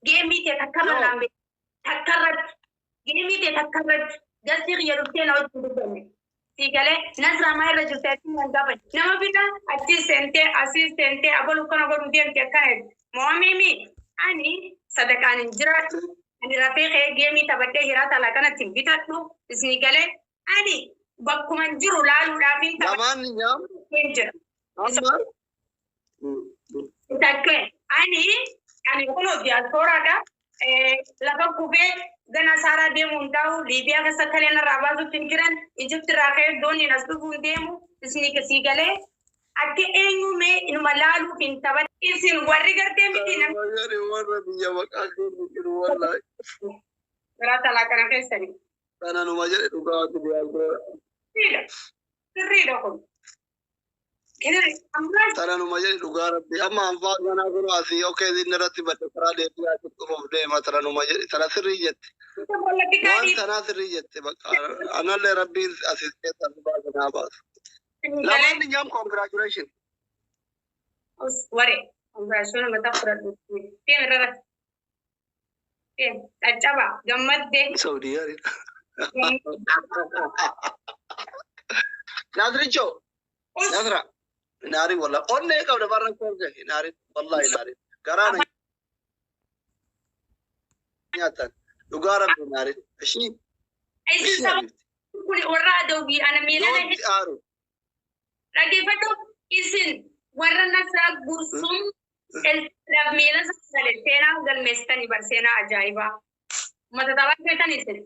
Geemii tee takkarra Yoo. naan beeku. Takkarratti. Geemii tee takkarratti. Galtii kiyya dhuftee na wajjin dubbanne. Sii galee Nasraa maa irra jirte achi nan gaafadhe. Nama bira achi seentee asii seentee abalu kana godhu deemte akkana jette. Mo'amiimi ani sadaqaan hin jiraadhu. Ani rafee ka'ee geemii taphadhee hiraa talaa kanatti hin bitadhu. Isinii galee ani bakkuma hin jiru laaluudhaaf hin taphadhu Lamaan nyaam hin jira. amma. Takke ani kunoo diyaaspooraadha. Lafa kufee gana saaraa deemuu hin taa'u. Liibiyaa keessa kaleen irraa baasutti hin jiran. Ijipti irraa ka'ee dooniin as dhufuu hin deemu. Isinii sii galee akka eenyu mee inuma laaluuf hin taphan. Isin warri gartee miti namni Jedhi warra biyya maqaa keenya jiru wallahi. biraa talaa kana keessanii. Kana numa jedhe dhugaati diyaaspoora. Sirriidha. Sirriidha kun. Ammas Tana numa jedhe dhugaa rabbi. Amma anfaa ganaa kun asii okee inni irratti badde karaa deebi'aa asitti dhufuuf deema tana numa jedhe tana sirrii jette. poolitikaa Waan tanaa sirrii jette bakka anallee rabbiin asii keessa nu baasa naa baasu. dhiisanii Lamaan nyaam congratulation. Ware, congratulations mataa fudhadhu. Deem irra rafi. Deem, caccaba, gammaddee. Saudii yaadidha. Nasricho, Nasra, naari walla onnee qabda barra korge naari wallahi naari garaa na nyaatan dhugaa rabbi naari ishii Isin ishii saba habibti kun warra adawwii ana miilana yoomti aaru dhaggeeffadhu. Isin warra Nasraa Gursum elsaadhaaf miila sassale seenaa galmeessitanii bar seenaa ajaa'ibaa. Uummata taphaa keessan isin.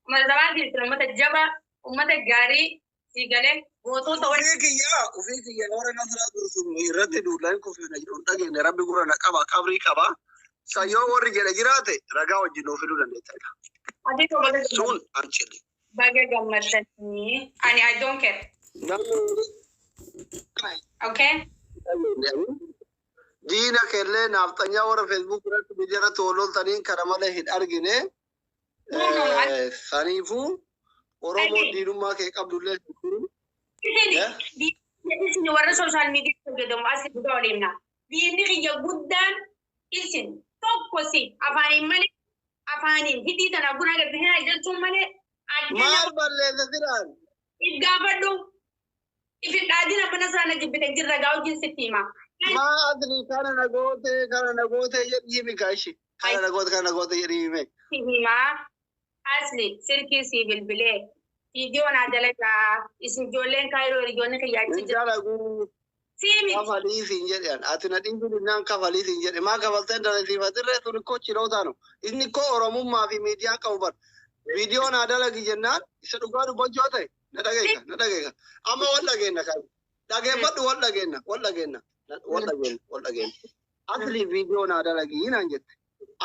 Uummata taphaa isin uummata jabaa, uummata gaarii sii galee gootota warra Ufii kiyya warra Nasraa Gursum irratti duulaan kufeena jedhu hin dhageenye. Rabbi gurra na qaba qabrii qaba sayyoo warri jedhe jiraate ragaa wajjin nuu fiduu dandeetta. Adii koo baga Sun ancili baga gammaddanii. Ani I don't care. Namni Okay? diina kellee naafxanyaa warra Facebook irratti miidiyaa irratti wal loltaniin kana malee hin argine. No, no, no. Saniifuu Oromoon diinummaa kee qabdullee hin jiru. Isin isin warra social media fayyadamu as dhugaa waliin. Diinni kiyya guddaan isin tokko si afaaniin malee afaaniin hidhii tana guna agarsiisanii jechuun malee adda Maal nama balleessa siraan? If gaafadhu. Ifin dhaadina mana sana jibbite jirra gaa hojiin sitti hima. Maa asli kana na goote kana na goote jedhii himi kaashi. Kana na goote kana na goote jedhii hime. Si himaa asli silkii si bilbilee viidiyoo naa dalagaa isin ijoolleen Kaayiroo hiriyoonni kiyya achi Hin jira. dalaguu. Sii miti. Kafalii siin jedhan ati na dhiisu dinnaan kafalii siin jedhe maa kafaltee dalasiifatirree sun ikkoo chilootaanu inni ikkoo Oromummaa fi miidiyaa qabu bar viidiyoo naa dalagi jennaan isa dhugaa dubbachuu ta'e na dhageessa na dhageessa amma wal dhageenna kan dhageeffadhu wal dhageenna wal dhageenna wal dhageenna wal dhageenna asli viidiyoo naa dalagi naan jette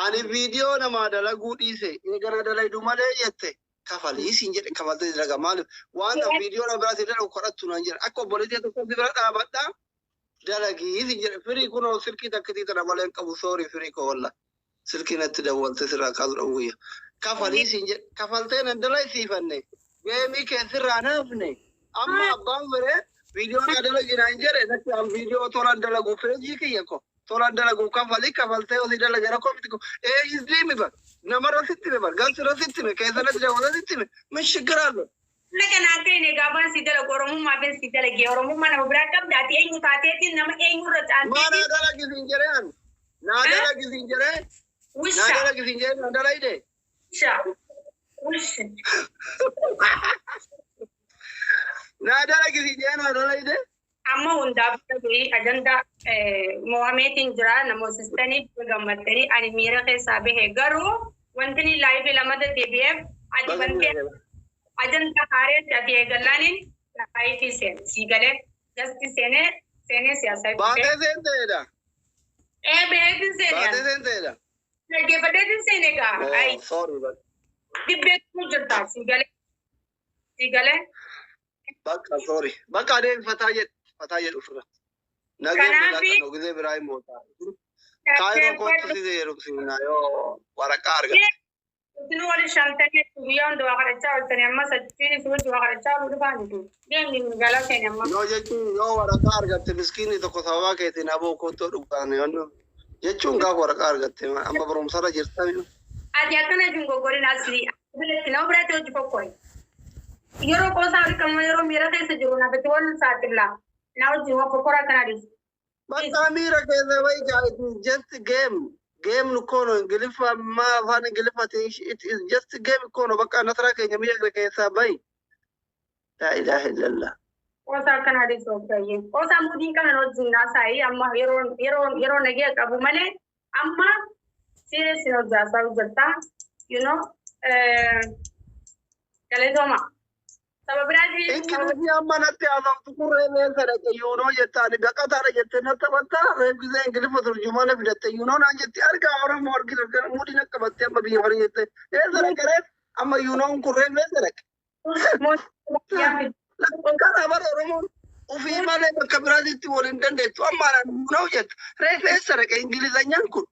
ani viidiyoo namaa dalaguu dhiise eegana dalaydu malee jette kafalii siin jedhe kafaltee dalaga maaliif waan viidiyoo na biraatti dalagu kadhattu naan jedhe akka obboleettii tokko si bira dhaabadhaa dalagii siin jedhe firii kunoo silkii takkitii tana malee hin qabu sorry firii koo walla silkii natti dawwalte sirraa kaasuu dhabu guyya kafalii siin jedhe kafaltee nan dalaysiifanne geemii kee sirraa naafne amma abbaan firee viidiyoo naa dalagi naan jedhe natti an viidiyoo tolan dalagu feejii kiyya ko tolan dalagu kafalii kafaltee osii dalage rakkoo miti ko ee isdiimi bar namarra sitti hime bar galsirra sitti hime keessanatti dawwala sitti hime min shigiraalo. Laga naa ta'e gaafaan si dalagu Oromummaafin si dalage. Oromummaa nama biraa qabda ati eenyu taateetiin nama eenyurra Maa caalteetiin. naa dalagi siin jedhee an naa dalagi siin jedhee naa Wisha. Dalagi siin jedhee naa dalayde. Wisha. Wisha. Naa dalagi siin jedhee naa dalayde. Amma hundaaf ta'ee ajandaa mo'ameetiin jira namoosistanii gammaddanii ani miira keessaa bahe garuu wanti ni live lamata deebi'eef ati bantee ajandaa haareetti ati eegallaaniin live seene sii galee gasti seenee seenee siyaasaa itti Baatee seenteedha. Ee baheetiin Baatee seenee seenteedha. dhaggeeffadheetiin seenee gaa ay Oh, sorry, but dhibbeetu jirta sii galee sii galee. Bakka sorry. Bakka adeem fataa jedhu fataa jedhu ofirra. Nageen Kanaafi biraa kan ogizee biraa hin mootaa. Kaayiroo kootu si heerumsiifna yoo waraqaa argatte. Isin wali shantanii guyyaa hunda waa kadhachaa ooltanii ammas achiin isin wajji waa kadhachaa ooluu dhufaa miti. Deemni magaalaa keenya amma. Yoo jechuun yoo waraqaa argatte miskiinni tokko sababa keetiin aboo koottoo dhugaan yoo Jechuun gaafa waraqaa argatte amma barumsarra jirta. Ati akkana jechuun goggorin asii biratti nama biratti hojii fokkooyi. Yeroo qoosaa argamu yeroo miira keessa jiru nafatti wal saaxilla. Na wajjin waa fokkora akkana dhiisu. Bakka miira keessa bahi, it is just game. Game እኮ ነው Ingiliffa ma afaan Ingiliffatiin it is just game እኮ ነው. Bakka Nasraa keenya miira keessaa bahi. Laa ilaaha illallah. Qoosaa akkana dhiisu obbayyee. Qoosaa muudii qabna wajjin naasaayii amma yeroo yeroo yeroo nagee qabu malee amma serious hojii haasaa hojjettaa. You know, galatooma. Saba biraatii. Ingiliffi amma natti haasoftu kun reefee dhaqe you know jettaani baqataadha jettee natti amantaa reef gisee Ingiliffa turjumaana fidatte you know naan jetti argaa Oromoo argina muudii na qabattee amma biyya farii jette eessa dhaqe reef amma you know n kun reef eessa dhaqe. Kana bara Oromoon ufii malee bakka biraatitti wal hin dandeettu amma anaan you know jettu reef eessa dhaqe Ingilizanyaan kun.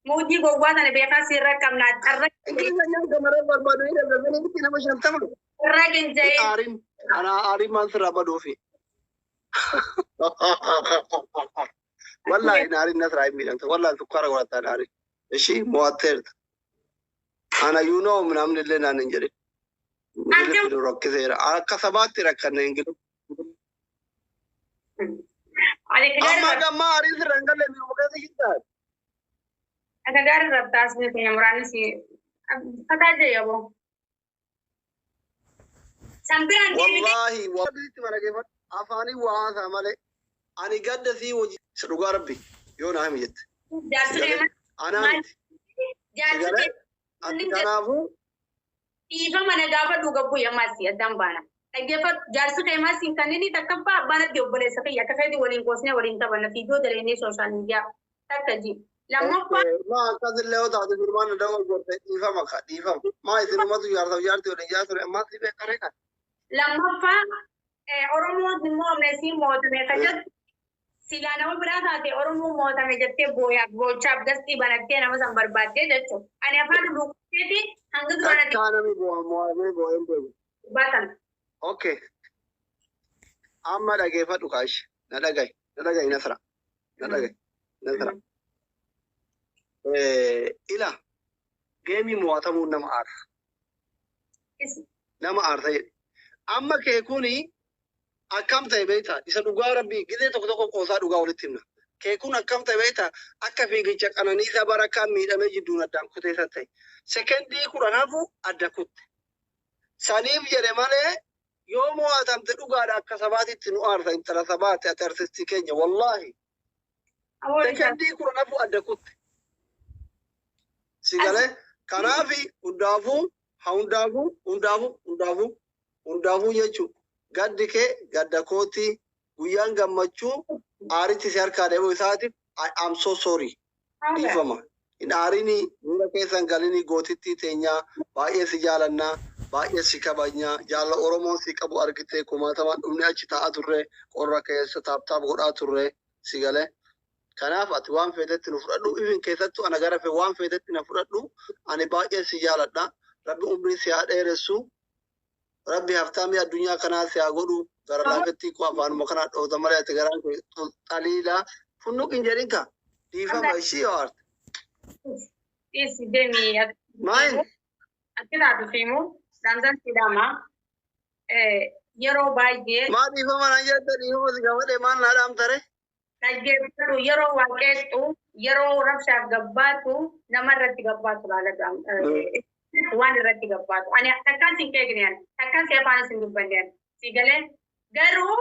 Muudii gowwaa sana beekaa sirra qabna. Carra Ingilizanyaan gamaree barbaadu hin dhabamanii nama 50. Carra ginja'ee. Aariin ana aariin maal sirraa baduufi. Wallahi naariin nasraa hin miidhamte. Wallahi sukkaara godhataa naariin. Ishii mo'atteerta. Ana you know ምናምን illee naan hin jedhin. Ingiliffi nu rakkiseera. Akka sabaatti rakkanne Ingiliffi. Amma gammaa aariin sirra hin galle miidhuma keessa jirtaa. Akka gaarii rabtaa asii keenya muraanis fataa jee yaboo. Sambiraan deebitee. Wallahi wallahi mana geeffadhu afaanii waa haasaa malee ani gadda sii hojii isa dhugaa rabbi yoo naa himi jette. Jaarsi deemaa. Anaa miti. Jaarsi Galee ati kanaafuu dhiifama na gaafadhu gabbuu yammaasi addaan baana. Dhaggeeffadhu jaarsi keemaa siin kan inni takkaffaa abbaan addi obboleessa kiyya akka feeti waliin goosnee waliin taphanna viidiyoo dalagnee social media takka ji. Lammaffaa maa akkasillee yoo taate firmaan dogongorte dhiifama ka dhiifama. Maa isinumatu jaarsaaf jaarti waliin jaarture ammaa si beekaree kan. Lammaffaa Oromoon immoo Mesii mootame ka jettu silaa nama biraa taate Oromoo mootame jettee booyaaf boochaaf gastii banattee nama san barbaaddee jechuudha. Ani afaan luuqeeti hanga duraan ati Takkaa namni mo'amee boo'een beeku. baatan. Okay. Amma dhageeffadhu kaashi. Na dhagahi. Na dhagahi Nasra. Na dhagahi. Nasra. Ila game mo'atamuun nama aarsa. Nama aarsa jedhe. Amma kee kuni akkam ta'e beektaa? Isa dhugaa rabbii gizee tokko tokko qoosaa dhugaa walitti himna. Kee kun akkam ta'e beektaa? Akka fiigicha Qananiisaa Barakkaa miidhamee jidduun addaan kutee san ta'e. Sekendii 10 hafu adda kutte. Saniif jedhe malee yoo mo'atamte dhugaadha akka sabaatitti nu aarsa intala sabaati ati artistii keenya wallaahi. Sekendii 10 hafu adda kutte. Si galee kanaafi hundaafuu hundaafuu hundaafuu hundaafuu hundaafuu jechuun gaddi kee gadda kootii guyyaan gammachuu aaritti si harkaa deebi'u isaatiif I am so sorry dhiifama. Hin aarini miira keessan galini gootittii teenyaa baay'ee si jaalannaa baay'ee si kabajnaa jaalla Oromoon si qabu argitee kumaatamaan dhumni achi taa'aa turre qorra keessa tap tap godhaa turre si galee. Kanaaf ati waan feetetti nu fudhadhu ifin keessattuu ana gara fee waan feetetti na fudhadhu ani baay'ee si jaaladha. Rabbi umrii si haa dheeressu. Rabbi haftaamii addunyaa kanaa si haa godhu. Gara laafetti koo afaanuma kanaa dhoota malee ati garaan kee xaliila. Funnuq hin jedhin ka. Dhiifama ishii yoo aarte. Dhiisi deemi. Maayin? Akka taatu fiimu dhaamsan sidhaama. Yeroo baay'ee Maa dhiifama naan jette dhiifama si gaafadhe maal naa dhaamtare? Dhaggeeffadhu yeroo waaqeexxu yeroo rabshaaf gabbaatu nama irratti gabbaatu laala waan irratti gabbaatu. Ani takkaan sin keekne ani takkaan si afaan sin dubbanne ani si galee garuu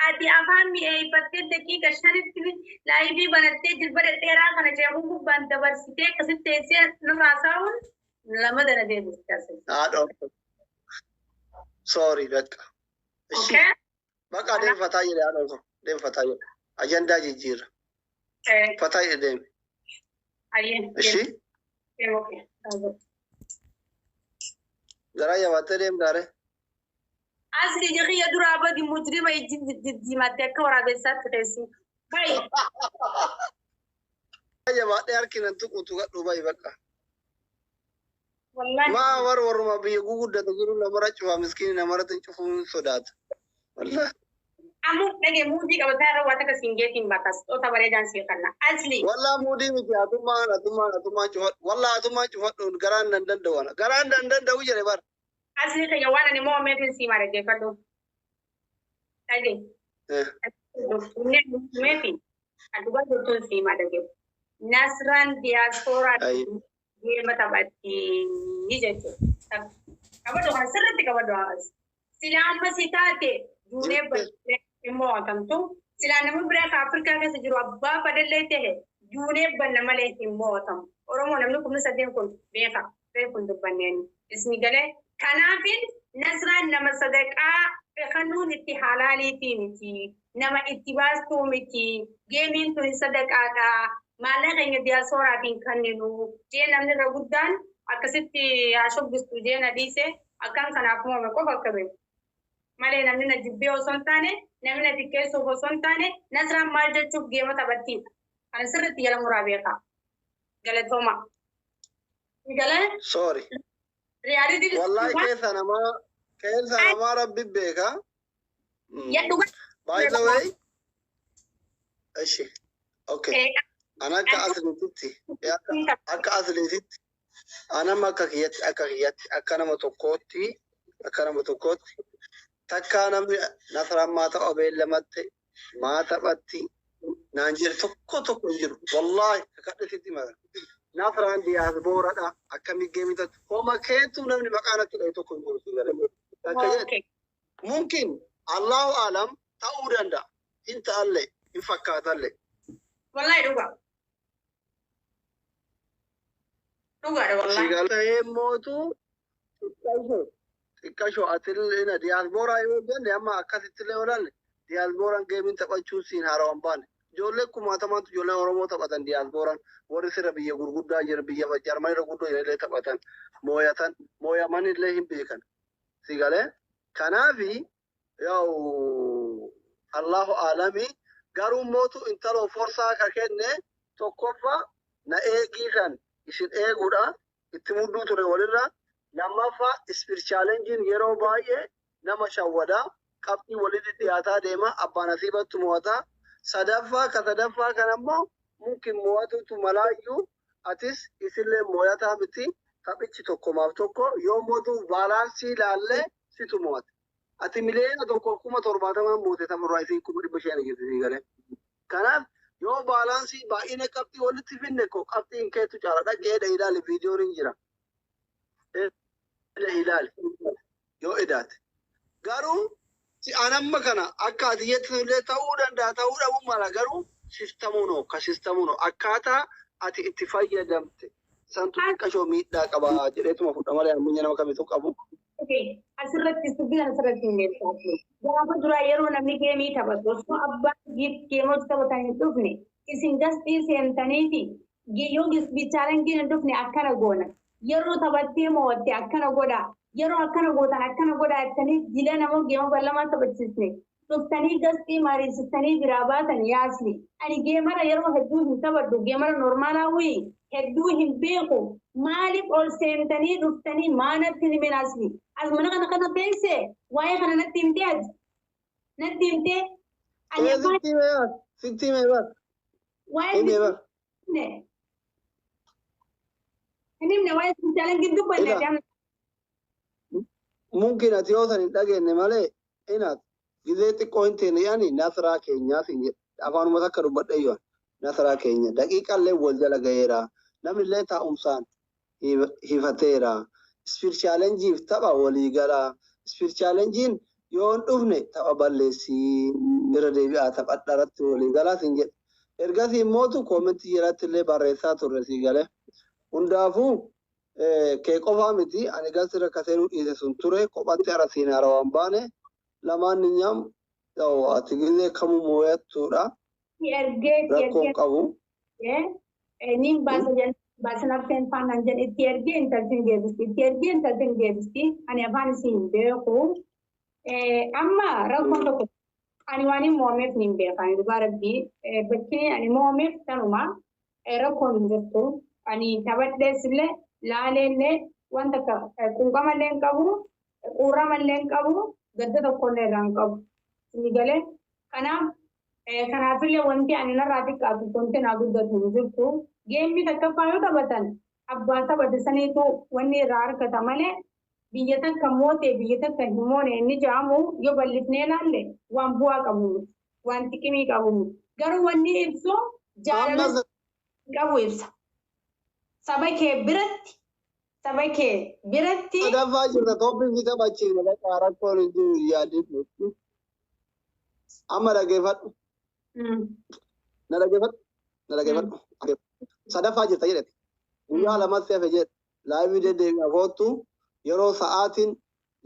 ati afaan mi'eeffattee daqiiqa 5tti live banattee jilba dhedheeraa kana ceekuu gubbaan dabarsitee akkasitti teessee nurraa saa'uun lama dana deebiste asii. Haadha. Sorry bakka. Ishi. Okay? Bakka deemfataa jedhe haadha koo deemfataa jedhe. Ajandaa jijjiirra. Fataa jedhe deemi. Ayyee. Ishi. Deemu okay. Garaa jabaattee deemtaare. Asli kiyya duraa badi mujrima ijji diddiimattee akka waraabessaatti teessi. Bayi. Jabaadhee harki nan tuqu tuqadhu bayi bakka. Wallahi. Maa war warruma biyya guguddate jiru namara cufa miskiini namarratti hin cufuun sodaata. Wallahi. Ammoo dhagee muudii qabataa irra waa takka siin geetiin bakka sixoota bareedaan sii kanna. Asli. Wallaa muudii miti, atummaan atummaan atummaan cufadhu. Wallaa atummaan cufadhu, garaan nan danda'u ana. Garaan nan danda'u jedhe bar. Asli kiyya, waan ani moo'ameefin sii maa, dhaggeeffadhu. Dhagee. Inni moo'ameefi dhugaa jirtuun sii maa, dhaggeeffadhu. Nasraan diyaaspooraa geema taphatti jechuudha. Qabadhu, kan sirriitti qabadhu haas. Silaa amma si taate duunee bal'ee hin mo'atamtu. Silaa nama biraa kan Afrikaa keessa jiru abbaa fadallee ta'e duunee banna malee hin mo'atamu. Oromoo namni 8000 kun beeka. Beekun dubbanneen. Isni galee kanaafin Nasraan nama sadaqaa kennuun itti halaaliitii miti. Nama itti baastuu miti. Geemiin tun sadaqaadha. Maallaqa keenya diyaasporaatiin kenninu. Jee namni irra guddaan akkasitti haa shubbistu jee na dhiise, akkaan kanaaf moome qofa akka beeku. Malee namni na jibbee osoo hin taane, namni na xiqqeessuuf osoo hin taane, Nasraan maal jechuuf geema taphattiidha. Kana sirriitti jala muraa beekaa. Galatooma. Galee Sorry. Reality. Wallahi keessa namaa rabbi beeka. Yaa dhugaa. By the way, ishi. Okay. Ana akka asliititti, akka asliititti, anama akka kiyyatti, akka nama tokkootti, takkaa namni Nasraan maa tapha beellamatte, maa taphatti, naan jedhe tokko tokko hin jiru. Wallahi kakadhe mara. Nasraan diyaaspooradha. Akkamii geemii taphatti. Homa keetuu namni maqaa natti dhahe tokko hin jiru si galee. Akka jedhe. Mumkin Allahu alam ta'uu danda'a. Hin ta'allee, hin fakkaatallee. Wallahi dhugaa. Dhugaadha wallahi. Sigal ta'ee mootu xiqqashoo atillee diyaaspooraa yoo jenne, amma akkasitti illee yoo diyaasporaan geemiin taphachuu siin haarawan baane. Ijoollee kumaatamaatu, ijoolleen Oromoo taphatan diyaasporaan, warri sirra biyya gurguddaa jira, biyya Jarmanii irra guddoo illee taphatan, mooyatan, mooyaman illee hin beekan. Sigalee kanaafi yaa'u Allahu alami, garuu mootu intaloo forsaa ka kenne tokkoffaa na eegii kan isin eeguudha itti mudduu ture walirra, lammaffaa speed challenge yeroo baay'ee nama shawwadaa, qabxii walitti dhiyaataa deema, abbaan asiibattu mo'ata, sadaffaa ka sadaffaa kan ammoo mumkin mo'atutu malaayyuu, atis isillee mo'ataa miti, taphichi tokkomaaf tokko yoo mootu balance ilaallee situ mo'ate. Ati 1,070,000 moote, tapharraa isiin 500,000 jirti sii galee. Kanaaf yoo balance baay'ina qabxii walitti finne ko qabxiin keetu caala, dhaqee ilaali, viidiyoon hin jira. Edha ilaali yoo edaate. Garuu si anamma kana akka ati jettu illee ta'uu danda'a, ta'uu dhabuu mala, garuu sistamuunoo ka sistamuunoo akkaataa ati itti fayyadamte santu xiqqashoo miidhaa qaba jedheetuma fudha malee ammayya nama kamitu qabu. Asirratti dubbii kana asirratti hin beeku. Gaafa duraa yeroo namni geemii taphatu osoo abbaan geemota taphatan hin dhufne, isin gasxii seentaniiti yoo bichaalangiin hin dhufne akkana goona. Yeroo taphattee mo'atte akkana godha. Yeroo akkana gootan akkana godha jettanii jila nama geema ballamaa taphachiisne. Dhuftanii gasxii mariisistanii biraa baatan yaasni. Ani geemara yeroo hedduu hin taphadhu. Geemara normaalaa wii hedduu hin beeku. Maaliif ol seentanii dhuftanii maanatti himin asli? As mana kana kana teesse waa'ee kana natti himtee ati? Natti himtee? Ani afaan Sitti himee, sitti himee bar. Waa'ee Himee bar. himne. Hin himne, waa'ee challenge dubbanne Ila. ati amma. Mumkin ati yoo san hin dhageenye malee inaat gizee xiqqoo hin teene yaani Nasraa keenyaa sin jedhe, afaanuma takka dubbadhe yoo Nasraa keenya daqiiqallee wal jala ga'eera, namnillee taa'umsaan hifateera, speed challengeif tapha walii galaa, speed challengein yoo hin dhufne tapha balleessii irra deebi'aa taphadha irratti walii galaa sin jedhe. Ergasii immootu comment jalatti illee barreessaa turre, sii galee. Hundaafuu kee qofaa miti, ani gasirra kaseenuu dhiise sun ture kophatti arasiin haarawaan baane lamaan ni nyaam yaa'u, ati gizee kamuu mooyattuudha. Si ergee si Rakkoon ergee qabu. Niin baasa jedhan, baasa nafseen faanaan jedhan, itti ergee intaltiin deebisti, itti ergee intaltiin deebisti, ani afaan isii hin beeku. Amma rakkoon tokko ani waan hin moomeef niin beeka, ani dhugaa rabbii bakki ani moomeef tanuma, rakkoon hin jirtu, ani taphadhees illee laaleellee wanta akka quuqamallee hin qabu, quurramallee hin qabu, gadda tokkollee irraa hin qabu. Inni galee Kanaaf kanaafillee wanti ani narraa xiqqaatu wanti naa guddatu hin jirtu. Geemmi takkaffaa yoo taphatan abbaa taphate saniitu wanni irraa argata malee biyya takka moote biyya takka hin moone inni jedhamu yoo bal'ifnee ilaalle waan bu'aa qabu miti. Waan xiqimii qabu miti. Garuu wanni ibsu jaalala Amma qabu ibsa. Saba kee biratti saba kee biratti sadaffaa jirta, tooppiin si taphachiifna, bakka rakkoon hin jiru, yaadni. Amma dhaggeeffadhu. Na dhaggeeffadhu. Na dhaggeeffadhu. Sadaffaa jirta jedhete. Guyyaa lamatti hafe jedhe. Live deddeebi'a koottu yeroo sa'aatiin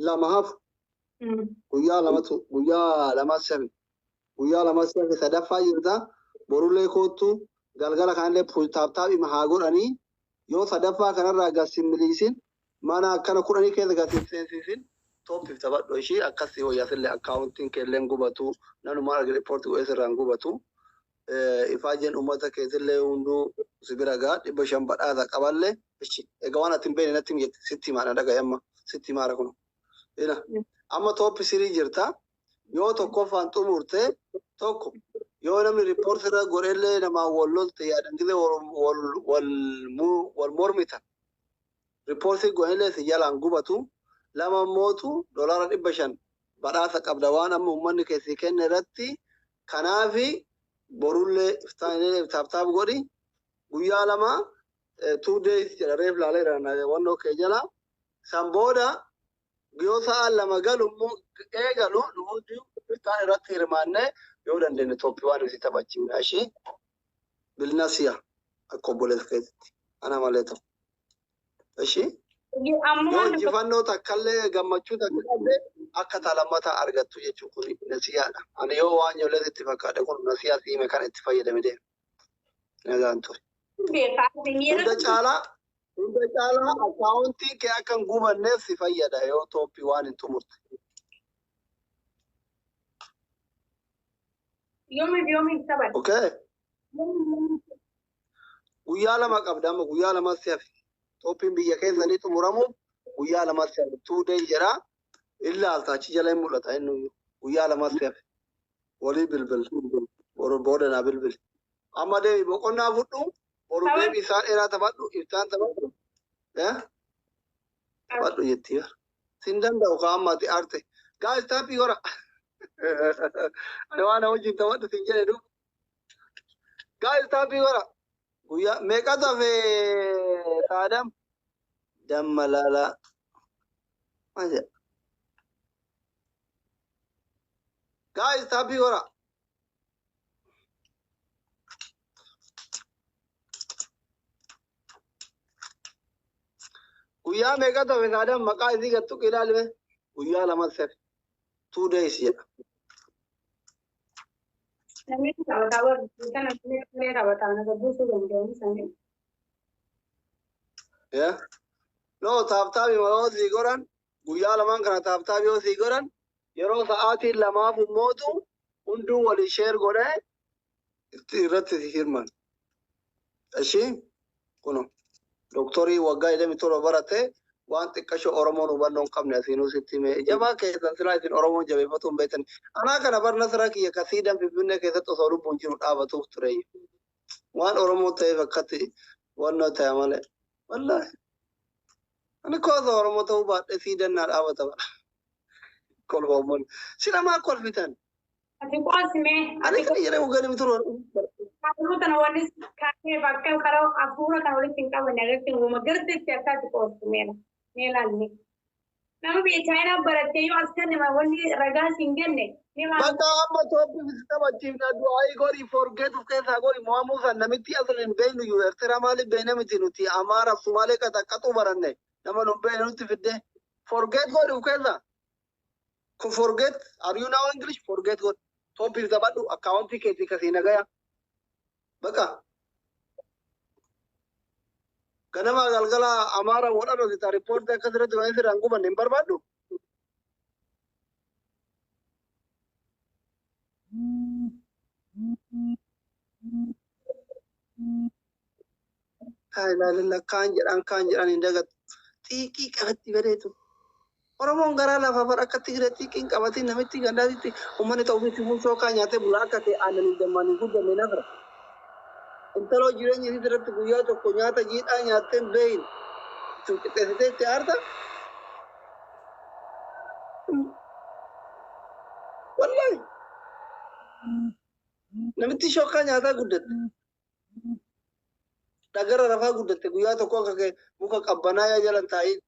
2 hafu guyyaa lamatu guyyaa lamatti hafe. Guyyaa lamatti hafe, sadaffaa jirta. Borullee koottu, galgala kanallee tap tap ima haa godhanii, yoo sadaffaa kanarraa gad miliisin mana akkana 10 keessa gad seensisin, tooppiif taphadhu ishii akkasii wayyasillee akkaawuntiin keelleen gubatu, nanumaan arge riippoortii godhee sirraan gubatu. Ifaajeen uummata keetillee hunduu si bira gaa 500 badhaasa qaballee. Egaa waan ati hin beekne natti himi jette, sitti himaa, na dhaga'i, amma sitti himaara kun. Ila amma top three jirta, yoo tokkoffaan xumurte tokko yoo namni riippoortii irra godhellee namaan wal lolte yaadan gisee wal mormitan riippoortii godhellee si jalaan gubatu. Lama mootu $500 badhaasa qabda waan amma uummanni keessi kenne irratti. Kanaafi borullee iftaanillee tap tap godhi. Guyyaa 2, 2 days jedha, reef laaleera wannoo kee jala. San booda yoo sa'a 2 galu immoo eegalu, nu hundi iftaan irratti hirmaannee yoo dandeenye top one si taphachiifna ishee bilnasiya akka obboleessa keetitti ana malee ta'u. Ishee Ammoo yoo waan tokko injifannoo takkallee gammachuu takka qabde akka talammataa argattu jechuun kun nasiyaadha. Ani yoo waan ijoollee itti fakkaate kun nasiyaa siime kana itti fayyadame deema. Nagaan ture. Beekaa yeroo Hunda caalaa akkaawuntiin kee akka hin gubanneef si fayyada yoo top one hin xumurte. Yoomiif yoomiif taphate. Okay. Guyyaa 2 qabda, amma guyyaa 2 si hafe. Tooppiin biyya keessanii xumuramuuf guyyaa 2 si hafe. 2 day jedha. Illaalta, achi jala hin mul'ata inni, guyyaa 2 si hafe. Walii bilbil. Boru booda naa bilbil. Amma deemi, boqonnaa fudhu. Boru deemi, isaan dheeraa taphadhu. Iftaan taphadhu. Eh? Taphadhu jetti. Sin danda'u kaa amma ati aarte. Guys, tap gora. Ani waan wajjin taphadhu sin jedhe du. Guys, tap gora. Guyyaa meeqatu hafe Saadam? Damma laalaa. Maal jedha? Guys, tap gora. Guyyaa meeqatu hafe Saadam? Maqaa isii gattu ilaalme. Guyyaa 2 hafe. 2 days jedha. Namni taphataa barru kana namni taphataa na gabbisuu danda'an sanii. Yeah. No, tap tap yoo sii godhan, guyyaa lamaan kana tap tap yoo sii godhan, yeroo sa'aatiin lamaaf immootu hunduu walii share godhee irratti si hirman. Ishii kuno doktorii waggaa 27 barate waan xiqqasho Oromoon hubannoo hin qabne asiinuu sitti hime. Jabaa keessan silaa isin Oromoon jabeeffatu hin beektan. Anaa kana barna sira kiyya kasiidan Finfinnee keessatti osoo lubbuun jiru dhaabatuuf ture. Waan Oromoo ta'eef akkatti wannoo ta'e malee. Wallaahi. Ani koo osoo Oromoo ta'uu baadhee siidan naa dhaabata bara. Kolfa. Sila maa kolfitan? Ati qoosime. Ani Ati kan jedhamu gadi turu. Kaanuu kana wanni kaanee bakka karaa hafuura kana walitti hin qabanne agartee uumama garteetti akka ati qoostu meela. Mee laalli. Nama biyya Chaayinaa barattee yoo as kenne wanni ragaa siin kenne ni maal Bakka amma tooppi taphachiifna, du'aayii godhi, forget of keessaa godhi. Mo'amuu san namitti asli hin beeknu iyyuu Eertiraa maaliif beekna miti, nuti Amaara Sumaalee qaxaqqaxuu baranne, nama nu beekne nutti fidde. Forget godhi of keessaa. Kun forget, are you now English? Forget godhi. Tooppiif taphadhu, akkaawuntii keetii kasii nagaya. Bakka ganama galgala Amaara wodhan hojjeta, riippoortii akkas irratti waan sirraan gubanne hin barbaaddu. Laa ilaaha illallah, kaan jedhan hin dagatu. Xiiqii qabatti bareedu. Oromoon garaa lafaa bar akka Tigreetti hin qabatin namitti gandaatitti uummanni ta'uu fi fuunsoo kaa nyaatee bulaa akka ta'e aannanii dammaan hin guddanne nafra. Intaloo jireenya isii irratti guyyaa tokko nyaata jiidhaa nyaattee hin beeyin. Qixxeessitee itti aarta. Wallahi. Namitti shokkaa nyaataa guddatte. Dhagara rafaa guddatte guyyaa tokko akka kee muka qabbanaa jalan taa'in.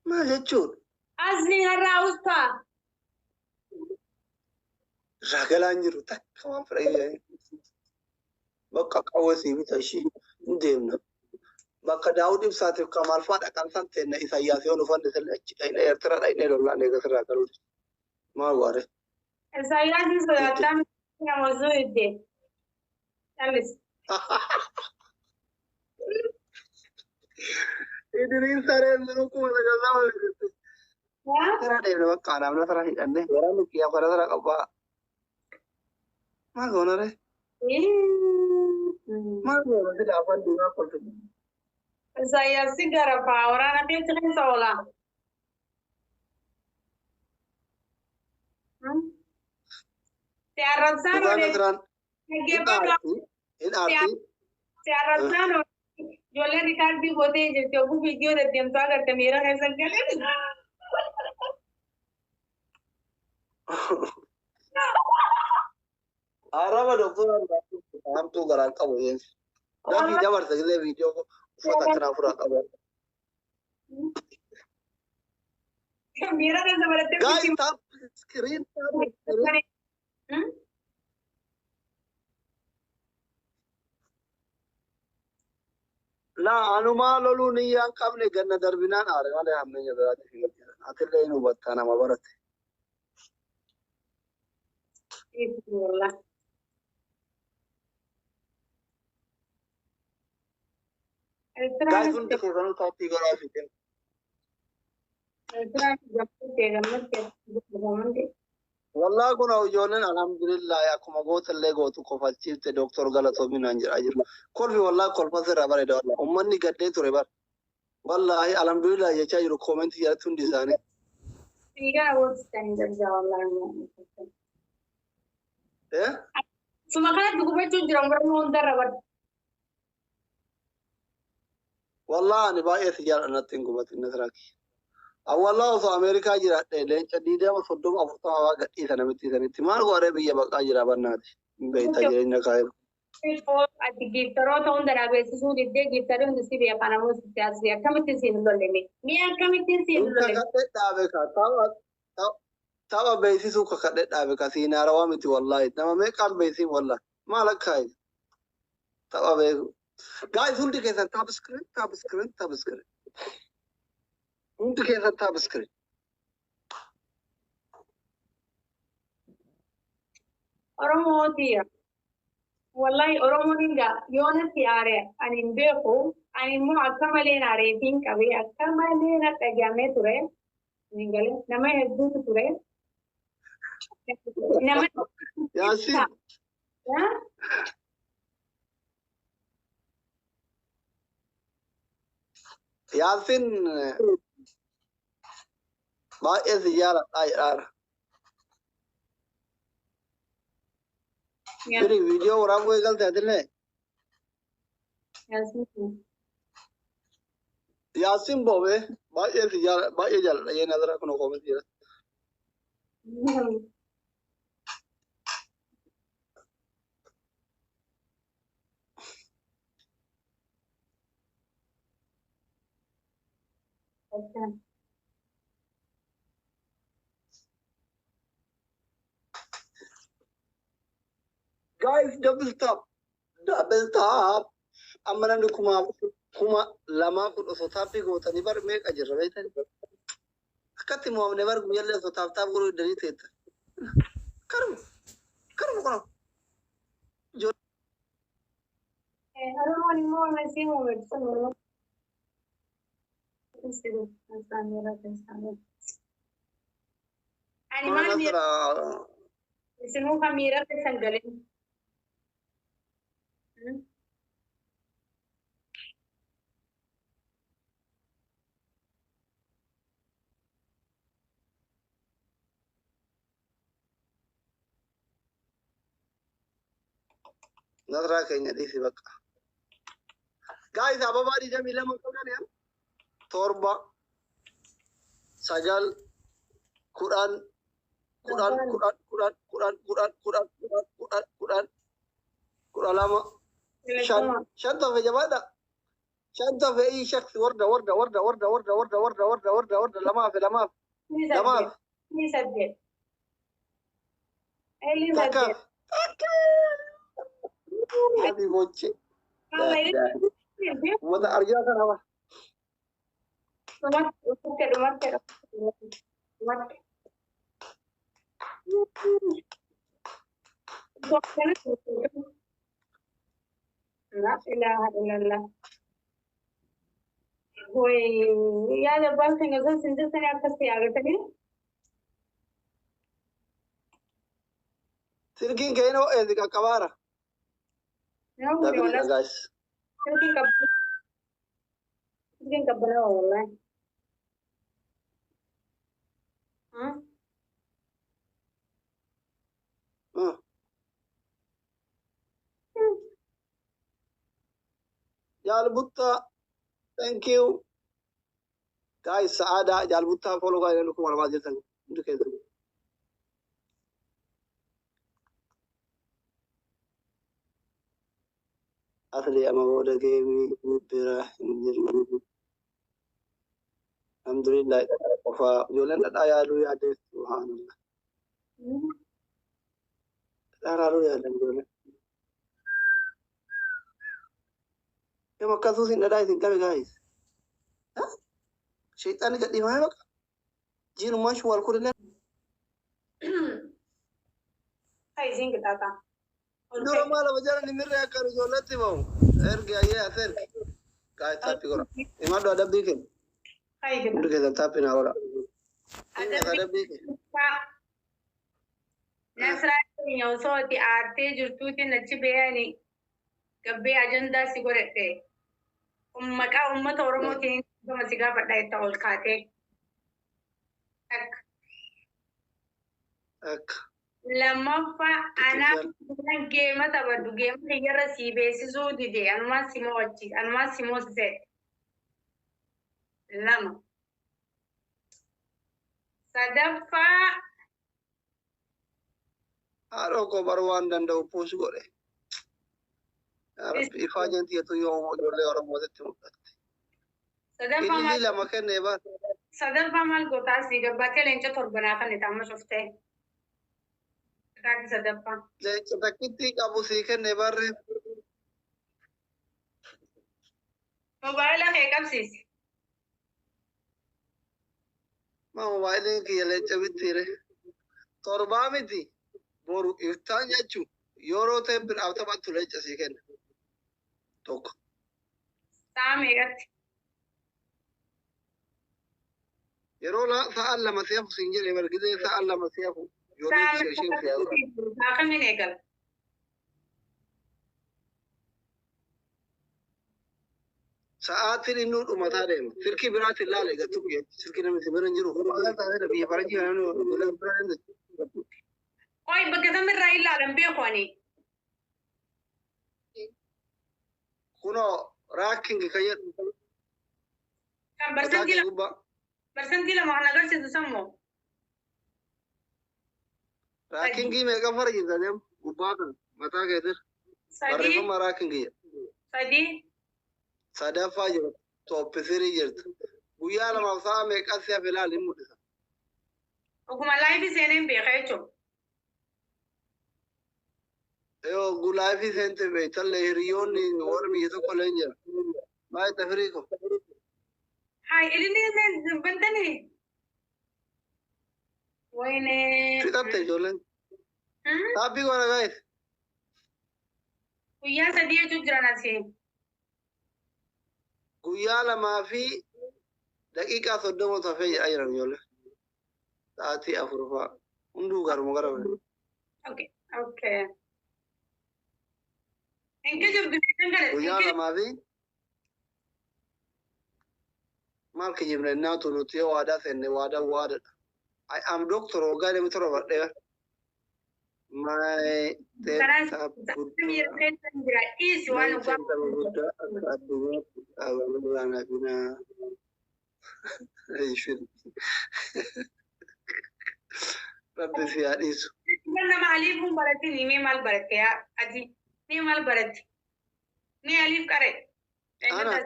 Maal jechuudha? Asliin har'aa ustaa. Irraa galaan jiru takka waan fedha. Bakka qawwee sii bita ishii hin deemna. Bakka Daawud Ibsaatiif Kamaal fa'aa dhaqan san teenna Isaayyaas yoo nu fannise achi dhaqne Eertiraa dhaqnee lollaan eegas irraa galuu. Maal waare? Isaayyaasiin sodaattaa nama osoo iddee. Callis. Idriin sareen minuu 9000 olii. Karaa deemne bakka anaaf nasara hidhanne waraanni kiyyaa karaa nasara qabaa. Maal goona ree? Maal goona sila afaan diimaa kolfi. Isaayyaasi gara faa waraana keessa keessa oola. Si arrabsaan Dhugaa olee nasaraan hin dhaggeeffadhu. aarti hin aarti. Si arrabsaan olee ijoolleen rikaardii gootee jirti oguu viidiyoo deddeemtuu agarte miira keessa galee. Arraba doktora hamtuu garaan qabu yeensi. Dafii dabarsa illee viidiyoo uffata akkanaa ofirraa qabu. Miira keessa barattee Guys, tap screen, tap screen. Laa anumaa loluu niyyaan qabne ganna darbinaan aare malee hammeenya biraatti hin hojjetan. Atillee hin hubattaa nama barate. Guys, hundi keessanuu taappii godhaa fi kennu. Wallaa kun ijoolleen alhamdulillah akkuma gootallee gootu kofalchiifte doktor Galatoominaan jedhaa jiru. Kolfi wallaa kolfa sirraa bareeda wallaa. Uummanni gaddee ture bara. Wallaahi alhamdulillah jechaa jiru koomentii jalatti hundi isaanii. Eh? Suma kanatti gubachuun jira Oromoo hundarra bara. Wallaa ani baay'ee si jaalladha natti hin gubatin nasraaki. Awwallaa osoo Ameerikaa jiraadhe leenca 20 30 40 waa gadhiisa namitti sanitti maal godhee biyya baqaa jira bannaati. Hin beektaa jireenya kaayee. Ati giiftaroota hunda dhabeessisuu diddee giiftarri hundi si beekaa namoota sitti asii akkamittiin siin hin lolle mee akkamittiin siin hin lolle. Kakadhee dhaabe ka tapha beeksisuu kakadhee dhaabe ka siin haarawaa miti wallaahi nama meeqaan beeksiin wallaahi maal akkaayi tapha beeku. Guys hundi keessan tap screen tap screen tap screen. Hundi keessan tap screen. Oromootiya. Wallahi Oromoon hinga yoonatti aare ani hin beeku ani immoo akka malee aareetiin qabee akka malee na dhagahamee ture. Ni galee nama hedduutu ture. Nama Yaasiin Yaasiin baay'ee si jaaladhaa jedhaara. Firi viidiyoo waraabuu eegalte atillee. Yaasiin boobee baay'ee si jaaladha baay'ee jaaladha yee nazara kun koomentii jira. Guys, double tap. Double tap. Amma namni 2000 kun osoo taappii gootanii bar meeqa jirra beektani? Akkatti mo'amne bar guyyaallee osoo taap taap godhuu iddanii teetta. Karuma. Karuma kuna. Oromoon immoo nasii muummeessa. Ani maal miira isinuu kan miira keessan galee. Nasraa keenya dhiisi bakka. Guys, ababaa 22 qabdan yaa? 7, 9, 10, 10, 10, 10, 10, 10, 10, 10, 10, 10, 12, 5, 5 tafe jabaadha. 5 tafe ii shaksi warda warda warda warda warda warda warda warda warda warda lamaaf lamaaf lamaaf 8. Takkaaf. Habi boche. Uummata arjaa kana ba. Dhumatte, dhumatte, dhumatte. La ilaha illallah. Way yaada abbaan keenya osoo isin jirtanii akkas yaadatanii. Silkiin keenya ho'eesi qaqqabaara. Nama guri Dabilidha walaa guys. Silkiin qabbanaa, silkiin qabbanaa wallahi. Jaalbutta, thank you. Guys, sa'aadaa jaalbuttaa follow godhaa jedhu 2000 jirtan hundi keessan. Asli amma booda geemii bira hin jiru. Alhamdulillah dhadhaa qofaa ijoolleen dhadhaa yaaluu yaadde, subhaanallah. Dhadhaa yaaluu yaadan ijoolleen. Yoo akkasuus hin dhadhaa isin qabe guys. Sheexaanni gadhiifamee baqa. Jiinumaan shuwal kunillee Hai isiin qixaaxa. Ol dura ka'e. maal lafa jala ni mirree akka ijoolletti bahu. Ergi ayyee as ergi. Guys, taappii godha. Himadhu adabbii kennu. Hai Hundi qixaaxa. keessan taappii naa godha. Inni Adabbii adabbii kennu. Nasraa keenya osoo ati aartee jirtuutiin achi ba'anii gabbee ajandaa si godhadhe. Maqaa uummata Oromootiin gama si gaafadha itti ol kaatee. Takka. Akka. Lammaffaa Xixiqqaan. anaa geema taphadhu geema kiyyarra sii beeksisuu dide, anumaan si mo'achiise, anumaan si moosise. Lama. Sadaffaa Haadhoo koo baruu waan danda'u puus godhe. Yaa Rabbi, ifaa jentiyetu yoo ijoollee Oromootitti mul'atte. Sadaffaa maal Ilillii lama kennee baate. Sadaffaa maal gootaa sii gabbaatee leenca torbanaa kan itti amma cuftee. Taati sadaffaa. Leenca takkitti qabu sii kennee barree. Mobaayila kee qabsiisi. Ma moobaayiliin kiyya leenca bittiire. Torbaa miti. Boru iftaan jechuun yeroo ta'e biraaf taphattu leenca sii kenna. Tokko. Sa'a meeqatti? Yeroo sa'aan 2 si hafu siin jedhee bargizee sa'aan 2 si hafu. Sa'a Ijoolleen ishee ishee meeqatti? Sa'a kamiin eegala? Sa'aatiin inni dhumataa deema. Silkii biraatiin ilaale gattu guyyaa. Silkii namni si bira hin jiru. Biyya faranjii kana namni bira hin jiru. Qoy, bakka kamirraa ilaalan beeku ani. Kunoo ranking kan jedhu Kan mataa barsantii kee 2 gubbaa. Barsantii 2 kan agarsiisu sammoo. 3. Rankingii meeqa fara jirta deemu gubbaa kan mataa keetir. 3. Barreeffama rankingii jedha. 3. Sadaffaa jira. Top 3 jirta. Guyyaa 2f sa'a meeqa si hafe ilaali hin mul'isa. Oguma live seeneen beeka jechuudha. Yoo live seente beektallee hiriyoonni warri biyya tokko illee hin jira. Baay'ee firii ko. Hai, ilillee bantanii. Wayne. Fixatte ijoolleen. Taappii godha guys. Guyyaa 3 jechuun jiran asii. Guyyaa 2 fi daqiiqaa 30 hafee jedhaa jiran ijoolleen. Sa'aatii 4 fa'a. Hunduu garuma gara bira. Okay. Hin kijibdu kan kana. Guyyaa lamaa fi maal kijibne naatu nuti yoo waadaa seenne waadaa waadadha. I am doctor waggaa 27 badhee. Maay Karaa tap miira guddaa. keessa hin jira. Dhiisi waan Mee dhugaa. tapha guddaa akka addunyaatti dhaabamee nabinaa. Rabbi si haa dhiisu. Nama aliifuun baratin mee maal baratte yaa adii? Mee maal baratte? Mee aliif qare? Ana.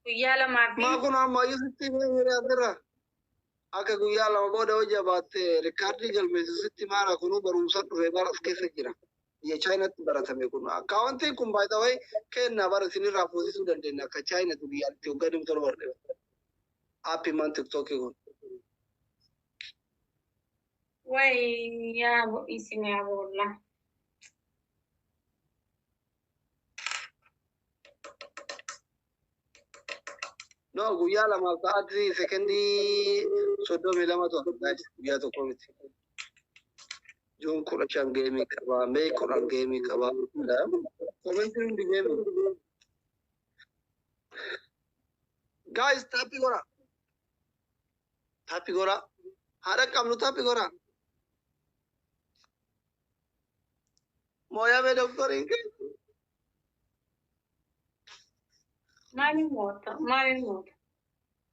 Guyyaa lamaa fi Maa kun ammayyuu sitti himee asirra. Akka guyyaa 2 booda hojii baatte rikaardii galmeessu sitti maara kunuu barumsa dhufe bara as keessa jira. Biyya Chaayinaatti baratame kun. Akkaawwantiin kun baay'ee kennaa bara isinirraa fuusisuu dandeenya akka Chaayinaatti biyya itti waggaa 27 dheera. Aappii maan tiktookii kun. Way yaa isin yaa boolla. No, guyyaa lamaaf sa'aatii sekendii 32 tola. Guyyaa tokko miti. Juun 15 geemii qaba. Mee 10 geemii qaba. Komentiin hundi geemii. Guys, taappii godhaa. Taappii godhaa. Haadha qabnu taappii godhaa. Mooyamee doktoriin keessa. Maaliin moota? Maaliin moota?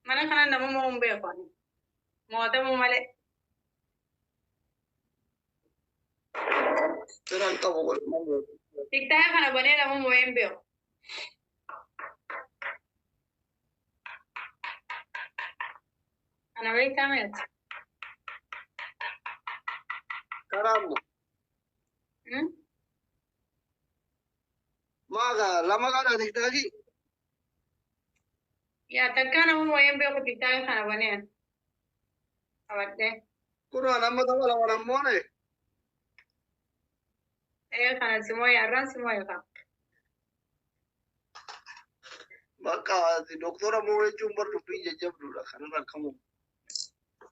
Mana kana nama moo hin beeku ani. Mootamuu malee. Biraan qabu godhu. Tiktaaka kana banee nama moo hin beeku. Kana beektaa meeti? Karaa immoo. Maa lama kadhaa tiktaakii? Yaa takkaa nama moo hin beeku tiktaaka kana banee ani. Qabadhee. Kunoo nama tapha lama nammoone. Ee kana si moo'e har'aan si moo'e qaba. Bakka doktora moo jechuun bar dubbiin jajjabduudha kanarra akkamu.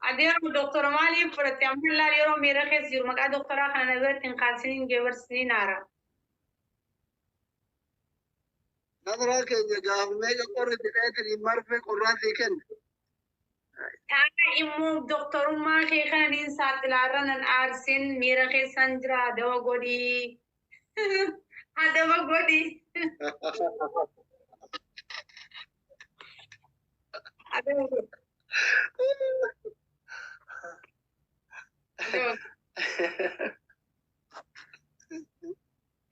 Adeemu doktora maaliif fudhatte amma ilaali yeroo miira keessa jiru maqaa doktoraa kana na biratti hin kaasiniin geebarsiniin haara. Nazaraa keenya gaaf meeqa qorri didheetiin marfee qorraa sii kenne. Ta'a immoo doktorummaa kee kana niin saaxilaarra nan aarsin miira keessan jira adaba godhii. Adaba godhii. Adaba godhi. Adaba godhi.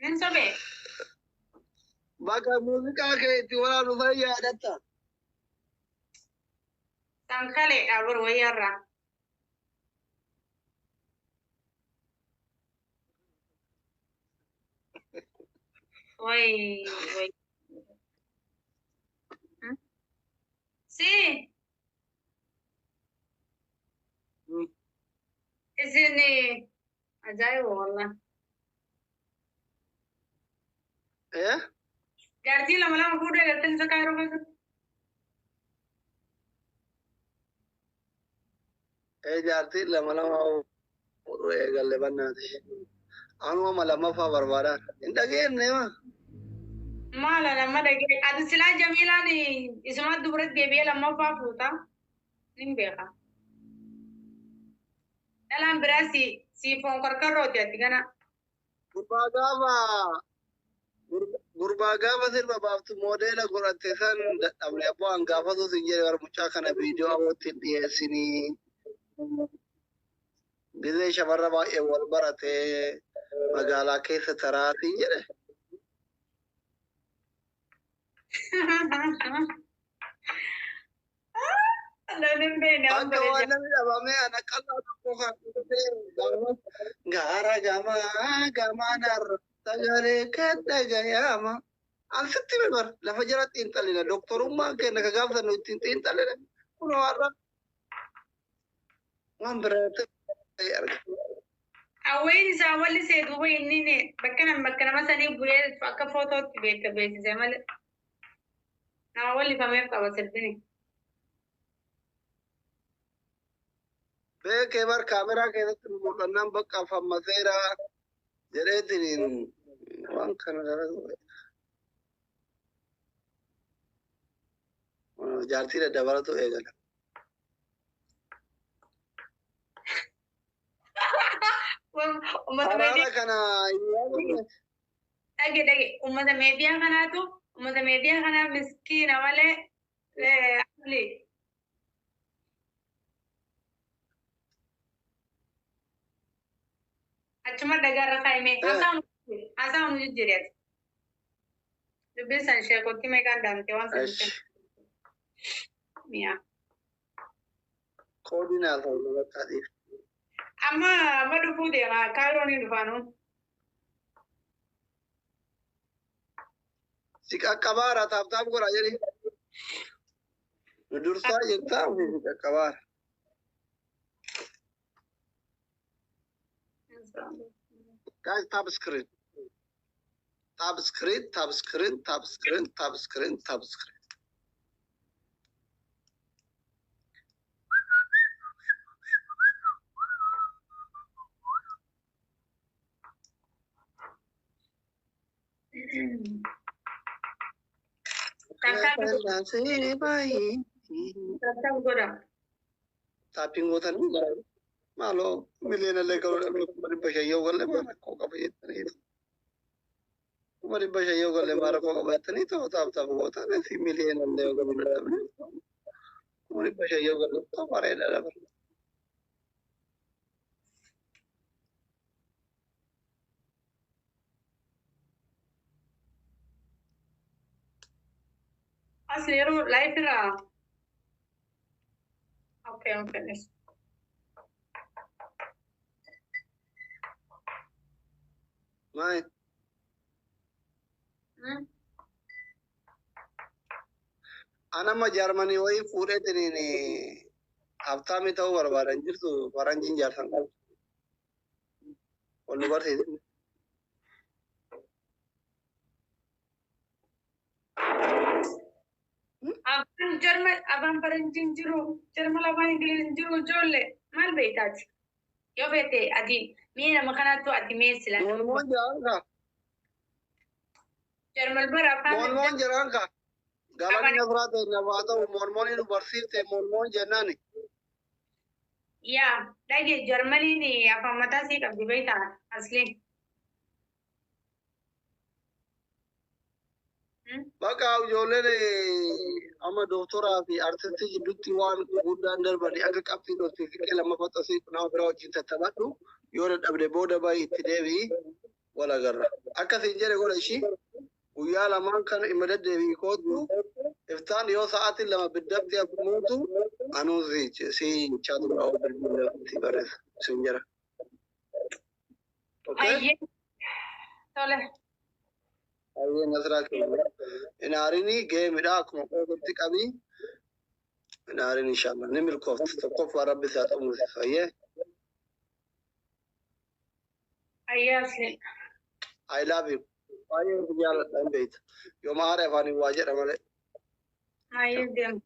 Nin sobee. Bakka muuziqaa kee itti waraanu san yaadatta. Sankaleedha bor wayyaarraa. Way way. Si isin ajaa'iba wallah. Eh? Jaartii lama lama fuudhee galtee isa kaayiroo keessatti. Ee jaartii lama lama fuudhuu eegalle bannaati. Anuma lammaffaa barbaadaa. Hin dhageenye maa? Maala lama dhagee. Ati silaa Jamiilaan isuma dubaratti deebi'ee lammaffaa fuuta. Nin beeka. Dhalaan biraa si si foon karkarrooti ati kana. Gurbaa gaafa gurbaa gaafa sirba baaftu moodeela godhatte san dadhabne abboo an gaafatu sin jedhe bara mucaa kana viidiyoo awwootti hin dhiyeessinii. Gizee shamarra baay'ee wal baratee magaalaa keessa taraatiin jedhe. Loon beekne Akka waan namni dhabamee ana qal'aa tokko kan dhufee gaara gamaa gamaanarra sagalee kan dhagayaama. An sitti hime bar lafa jala xiinxalina doktorummaan keenya ka gaafatan ittiin xiinxalina kunoo har'a waan biraa ta'e arga. Awween isaa walli see duuba inni bakka nama bakka nama sanii bu'ee akka footootti beekta beeksise malee. Nama wallifameef qaba sirbini. Beekee bar kaameraa keessatti mul'annaan bakka fammaseera jedheetiin waan kana dalagu. Jaartii daddabaratu eegala. Uummata Araara meediyaa kana hin yaadne. Dhage dhage, uummata meediyaa kanaatu, uummata meediyaa kanaa miskiina malee asli. Achuma dhagaarra kaa'ime haasaa nu jijjiiri ati. Dubbiin san sheekotti meeqaan daamte waan san Esh. Mi'a. Koodiin haa ta'u bakka dhiif. Amma dhufuu deema, kaayiroon hin dhufaanu. Si qaqqabaara, tap tap godha jedhi. Nu dursaa jirtaa, ofii si qaqqabaara. Guys, tap screen. Tap screen, tap screen, tap screen, tap screen, tap screen. Tap tap godha. Tapping gootanii maaloo miliyoona illee garuu dhabne, 500,000 yoo galle maal rakkoo qaba jettanii, 500,000 yoo galle maal rakkoo qaba jettanii ta'u, tap tap gootan fi miliyoona illee yoo galle dhabne, 500,000 yoo galle ta'u bareeda dabar. As yeroo live irraa. Okay. Yes. Maal? Anama Jaarmanii wayii fuudheetiniin haftaamii ta'uu barbaadan jirtu, faranjiin jaarsan qabu. Wal nu barsiise. Afaan Jarman, afaan faranjiin jiru, Jarman afaan Ingiliziin jiru, ijoollee maal beektaati? Yoo feete ati mee nama kanaattu ati mee sila. Moolmoon jiraan kaa. Jarman bara afaan. Moolmoon jiraan kaa. Galanni nasraa ta'e namaa ta'u, moolmoon nu barsiifte, moolmoon jennaani. Yaa dhage, Jarmaniin afaan mataa sii qabdi beektaa asliin. Bakka ijoolleen amma dooktoraa fi artistii gidduutti waan guddaan darbanii akka qabxii dhooftee fiqee lammaffaa xasii nama biraa wajjin tattabadhu, yoo dadhabde booda baay'ee itti deebi'i, wal agarra. Akkasiin jedhe godha ishii guyyaa lamaan kana ima deddeebi'i kootu, iftaan yoo sa'aatiin 2 biddatti hafuutu anuu si chaatu biraa bilbila barreessa siin jedha. Okay? Ayyee. Tole. Ayyee Nasraa keenya. Inaarini geemidha, akkuma qoodutti qabii. Inaarin inshallah ni milkoofti. Tokkoffaa rabbi isaa xumursiisa. Ayyee. Ayyee asliin. I love you. Baay'ee si jaalladha, hin beekta. Yoo maara afaaniin waa jedha malee. Ayyee deemu.